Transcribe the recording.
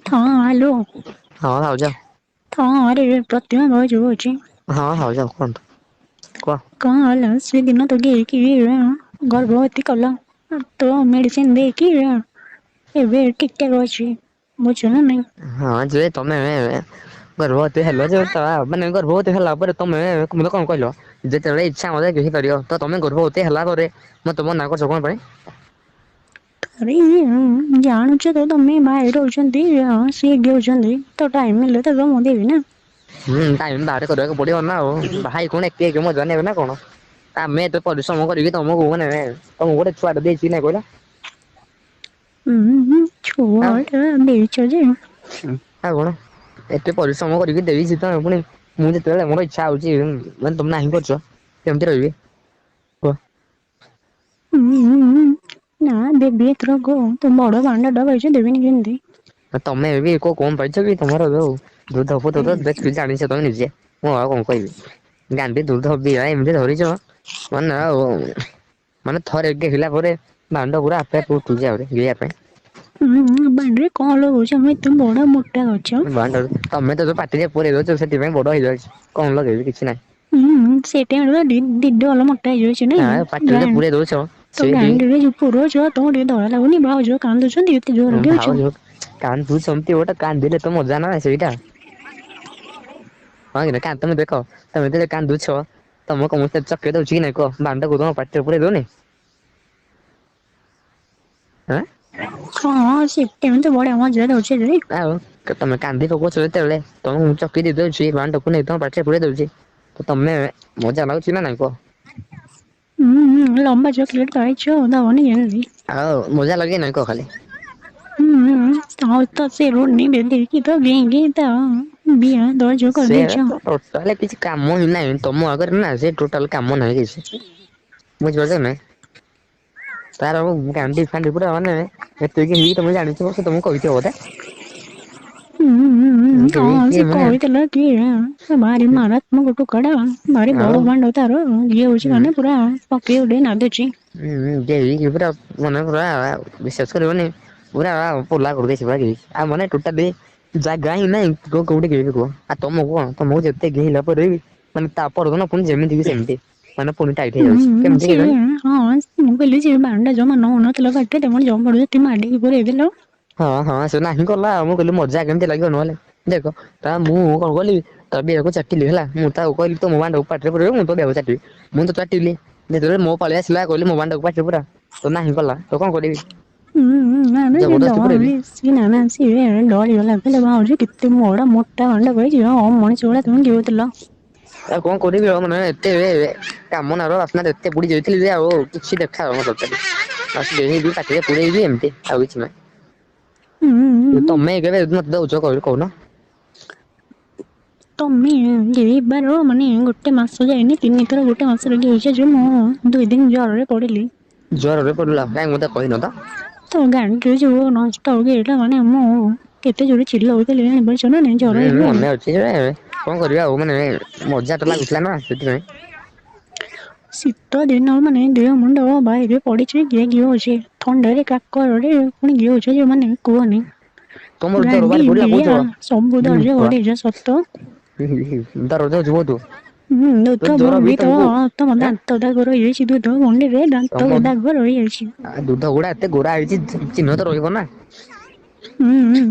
ହଁ ହ୍ୟାଲୋ। ହଁ ଭାଉଜ ହଁ ରେ ପ୍ରତିମା ବଇଚି ବଇଚି। ହଁ ଭାଉଜ କୁହନ୍ତୁ କୁହ। କଣ ହେଲା ସେଦିନ ତ ଗେଇକି ଗର୍ଭବତୀ କଲ। ତ ମେଡିସିନ ଦେଇକି ଏବେ ଠିକ ଠାକ ଅଛି ବୁଝୁଛ ନା ନାଇଁ। ହଁ ଯେ ତମେ ଗର୍ଭବତୀ ହେଲ ଯେ ମାନେ ଗର୍ଭବତୀ ହେଲା ପରେ ତମେ ମତେ କଣ କହିଲ? ଯେତେବେଳେ ଇଚ୍ଛା ମତେ ଗେହିପାରିବ ତ ତମେ ଗର୍ଭବତୀ ହେଲା ପରେ ମତେ ମନା କରୁଛ କଣ ପାଇଁ? ଆରେ ଜାଣୁଛ ତ ତମେ ଭାଇ ରହୁଛନ୍ତି ସିଏ ଗେହୁଛନ୍ତି। ତ ଟାଇମ ମିିଳିଲେ ତ ମୁଁ ଦେବି ନା। ହୁଁ ଟାଇମ ବାହାର କରିବାକୁ ପଡିବ ନା ଆଉ ଭାଇ କଣ ଏକେ ଏକେ ମଜା ନେବେ ନା କଣ? ଆମେ ଏତେ ପରିଶ୍ରମ କରିକି ତମକୁ ମାନେ ତମକୁ ଗୋଟେ ଛୁଆଟେ ଦେଇଛି ନାଇଁ କହିଲ। ହୁଁ ହୁଁ ଆଉ ଛୁଆଟା ଦେଇଛ ଯେ ଆଉ କଣ ଏତେ ପରିଶ୍ରମ କରିକି ଦେଇଛି ତ ପୁଣି ମୁଁ ଯେତେବେଳେ ମୋର ଇଚ୍ଛା ହଉଛି ମାନେ ତମେ ନାହିଁ କରୁଛ କେମିତି ରହିବି କୁହ? ହୁଁ ହୁଁ ନା ଦେବି ଏଥରକ ତୁ ବଡ ବାଣ୍ଡ ଟା ପାଇଛୁ ଦେବିନି କେମିତି। ତମେ ବି କଉ କମ ପାଇଛ କି ତମର ଯୋଉ ଦୁଧ ଫୁଧ ଦେଖି ଜାଣିଛ ତମେ ନିଜେ। ମୁଁ ଆଉ କଣ କହିବି ଗାଣ୍ଡି ଦୁଧ ବିଆ ଏମିତି ଧରିଛ ମାନେ ଆଉ ମାନେ ଥରେ ଗେହିଲା ପରେ ବାଣ୍ଡ ପୁରା ଆପେ ଆପେ ଉଠୁଛି ଆହୁରି ଗେହିବା ପାଇଁ। ହୁଁ ବାଣ୍ଡରେ କଣ ଲଗଉଛି ଆମ ଏତେ ବଡ ମୋଟା ଅଛ। ବାଣ୍ଡ ତମେ ତ ଯୋଉ ପାଟିରେ ପୁରେଇ ଦଉଛ ସେଥିପାଇଁ ବଡ ହେଇଯାଉଛି କଣ ଲଗେଇବି କିଛି ନାହିଁ। ହୁଁ ସେଇଟା ଦିଦ ମୋଟା ହେଇଯାଉଛି ନା ନାଇଁ ପାଟିରେ ଗାଁ ତ ପୁରେଇ ଦଉଛ ତ ସେଇଠି ଗାଣ୍ଡିରେ ଯୋଉ ପୁରଉଛ ତମକୁ ଟିକେ ଦୟା ଲାଗୁନି ଭାଉଜ କାନ୍ଦୁଛନ୍ତି ଏତେ ଜୋର ଗେହୁଛ। ଭାଉଜ କାନ୍ଦୁଛନ୍ତି ଗୋଟେ କାନ୍ଦିଲେ ତ ମଜା ନା ସେଇଟା। ହଁ କି ନା ତମେ ଦେଖ ତମେ ଯେତେବେଳେ କାନ୍ଦୁଛ ତମ କୁ ଚକେଇ ଦଉଛି କି ନାଇଁ କୁହ ବାଣ୍ଡକୁ ତମ ପାଟିରେ ପୁରେଇ ଦଉନି। ଆଁ ହଁ ସେତେ ବି ତ ବଢିଆ ମଜା ଦଉଛି ଯେ। ଆଉ ତମେ କାନ୍ଦି ପକଉଛ ଯେତେବେଳେ ତମକୁ ମୁଁ ଚକି ଦେଇ ଦଉଛି ବାଣ୍ଡକୁ ନେଇ ତମ ପାଟିରେ ପୁରେଇ ଦଉଛି। ତ ତମେ ମଜା ଲାଗୁଛି ନା ନାଇଁ କୁହ? ହୁଁ ହୁଁ ଲମ୍ବା ଚକଲେଟ ଖାଇଛ ଦବନି କେମିତି। ଆଉ ମଜା ଲଗେ ନାଇଁ କହ ଖାଲି। ହୁଁ ହୁଁ ତ ସେ ରୋଡ ତ ଗେଁ ଗେଁ ତ ବିଆ ଦରଜ ସେ କରିଦେଇଛ। ତ ଟୋଟାଲ କିଛି କାମ ହିଁ ନାହିଁ ତମ ଆଗରେ ନା ସେ ଟୋଟାଲ କାମ ନାହିଁ କିଛି। ବୁଝିପାରୁଛ ନାଇଁ? ତାର ଗାଣ୍ଡି ଫାଣ୍ଡି ପୁରା ମାନେ ଏତିକି ହେଇକି ତମେ ଜାଣିଥିବ ସେ ତମକୁ କହିଥିବ ବୋଧେ। ହୁଁ ହୁଁ ହୁଁ ଗେହିକି ହଁ ସେ ମାନେ କହିଥିଲା କି ଭାରି ମାରାତ୍ମକ ଟୋକାଟା ଭାରି ଆଉ ବଡ ମାଣ୍ଡ ତାର ଇଏ ହଉଛି ହୁଁ ମାନେ ପୁରା ପକେଇ ଉଡେଇ ନାଦୁଛି। ହୁଁ ଗେହିକି ପୁରା ମାନେ ପୁରା ବିଶ୍ୱାସ କରିବନି ପୁରା ପୋଲା କରିଦେଇଛି ପୁରା ଆଉ ମାନେ ଟୋଟାଲି ଜାଗା ହିଁ ନାଇଁ କୁହ କୋଉଠି ଗେହିବି କୁହ ଆଉ ତମକୁ କଣ ତମକୁ ଯେତେ ଗେହିଲା ପରେ ବି ମାନେ ତା ପରଦିନ ପୁଣି ଯେମିତି କି ସେମିତି ମାନେ ପୁଣି ଟାଇଟ୍ ହୁଁ ହେଇଯାଉଛି ହୁଁ କେମିତି ସିଏ କେଜାଣି? ହଁ ମୁଁ କହିଲି ସେ ବାଣ୍ଡ ଜମା ନଉନଥିଲା ପାଟିରେ ଜବରଦସ୍ତି ମାଡିକି ପୁରେଇଦେଲ। ହଁ ହଁ ସେ ନାହିଁ କଲା ଆଉ ମୁଁ କହିଲି ମଜା କେମିତି ଲାଗିବ ନହେଲେ ଦେଖ ତା ମୁଁ କଣ କଲି ତା ବିଆକୁ ଚାଟିଲି ହେଲା ମୁଁ ତାକୁ କହିଲି ତୁ ମୋ ବାଣ୍ଡକୁ ପାଟିରେ ପୁରେଇବୁ ମୁଁ ତୋ ବିଆକୁ ଚାଟିବି। ମୁଁ ତ ଚାଟିଲି ଯେତେବେଳେ ମୋ ପାଳି ଆସିଲା କହିଲି ମୋ ବାଣ୍ଡକୁ ପାଟିରେ ପୁରା ତ ନାହିଁ କଲା ତ କଣ କରିବି? ହୁଁ ହୁଁ ନା ନା ସେ ଜବରଦସ୍ତି ପୁରେଇଲି। ଡରି ସିଏ ନା ନା ସିଏ ଡରିଗଲା କହିଲା ଭାଉଜ କେତେ ବଡ ମୋଟା ବାଣ୍ଡ ମଣିଷ ଭଳିଆ ତମେ ଗେହୁଥିଲ। ଆଉ କଣ କରିବି ଆଉ ମାନେ ଏତେ କାମନାର ବାସ୍ନାରେ ଏତେ ବୁଡି ଯାଇଥିଲି ଯେ ଆଉ କିଛି ଦେଖା ଯାଉନି ଟୋଟାଲି। ବାସ୍ ଗେହିବି ପାଟିରେ ପୁରେଇବି ଏମିତି ଆଉ କିଛି ନାହିଁ। ହୁଁ ହୁଁ ତମେ କେବେ ମତେ ଦଉଛ କହିବି କହୁନ? ତମେ ଗେହିବାର ମାନେ ଗୋଟେ ମାସ ଯାଇନି ତିନିଥର ଗୋଟେ ମାସରେ ଗେହିଚ ଯେ ମୁଁ 2 ଦିନ ଜରରେ ପଡିଲି। ଜ୍ୱରରେ ପଡିଲା କାଇଁ ମୋତେ କହିନ ତ। ତ ଗାଣ୍ଡିରେ ଯୋଉ ନନଷ୍ଟପ ଗେହିଲା ମାନେ ମୁଁ କେତେ ଜୋରେ ଚିଲଉଥିଲି ଜାଣିପାରୁଛ ନା ନାଇଁ ଜର ହୁଁ ହେଇଥିଲା ଯେ। ମନେ ଅଛି ଯେ କଣ କରିବା ଆଉ ମାନେ ମଜା ତ ଲାଗୁଥିଲା ନା ସେଥିପାଇଁ। ଶୀତ ଦିନ ମାନେ ଦେହ ମୁଣ୍ଡ ବାହିରେ ପଡିଛି ଘିଅ ଘିଅ ହଉଛି ଥଣ୍ଡାରେ କାକରରେ ପୁଣି ଘିଅ ହଉଛି ଯୋଉମାନେ କୁହନି ତମର ଜର ଗାଣ୍ଡି ବାହାରି ପଡିଲା କହୁଛ ବିଆ ସବୁ ଦର୍ଜ କରିଦେଇଛ ସତ। ଦରଜ ହଉଛି ବହୁତୁ। ହୁଁ ଦୁଧ ଜର ବି ବମ୍ବି ତ ତମକୁ ତମ ଆଁ ଦାନ୍ତ ଦାଗ ରହିଯାଇଛି ଦୁଧ ଗଣ୍ଡିରେ ଦାନ୍ତ ତମ ଦାଗ ରହିଯାଇଛି। ଆ ଦୁଧ ଗୁଡା ଏତେ ଗୋରା ହେଇଛି ଚିହ୍ନ ତ ରହିବ ନା। ହୁଁ ହୁଁ।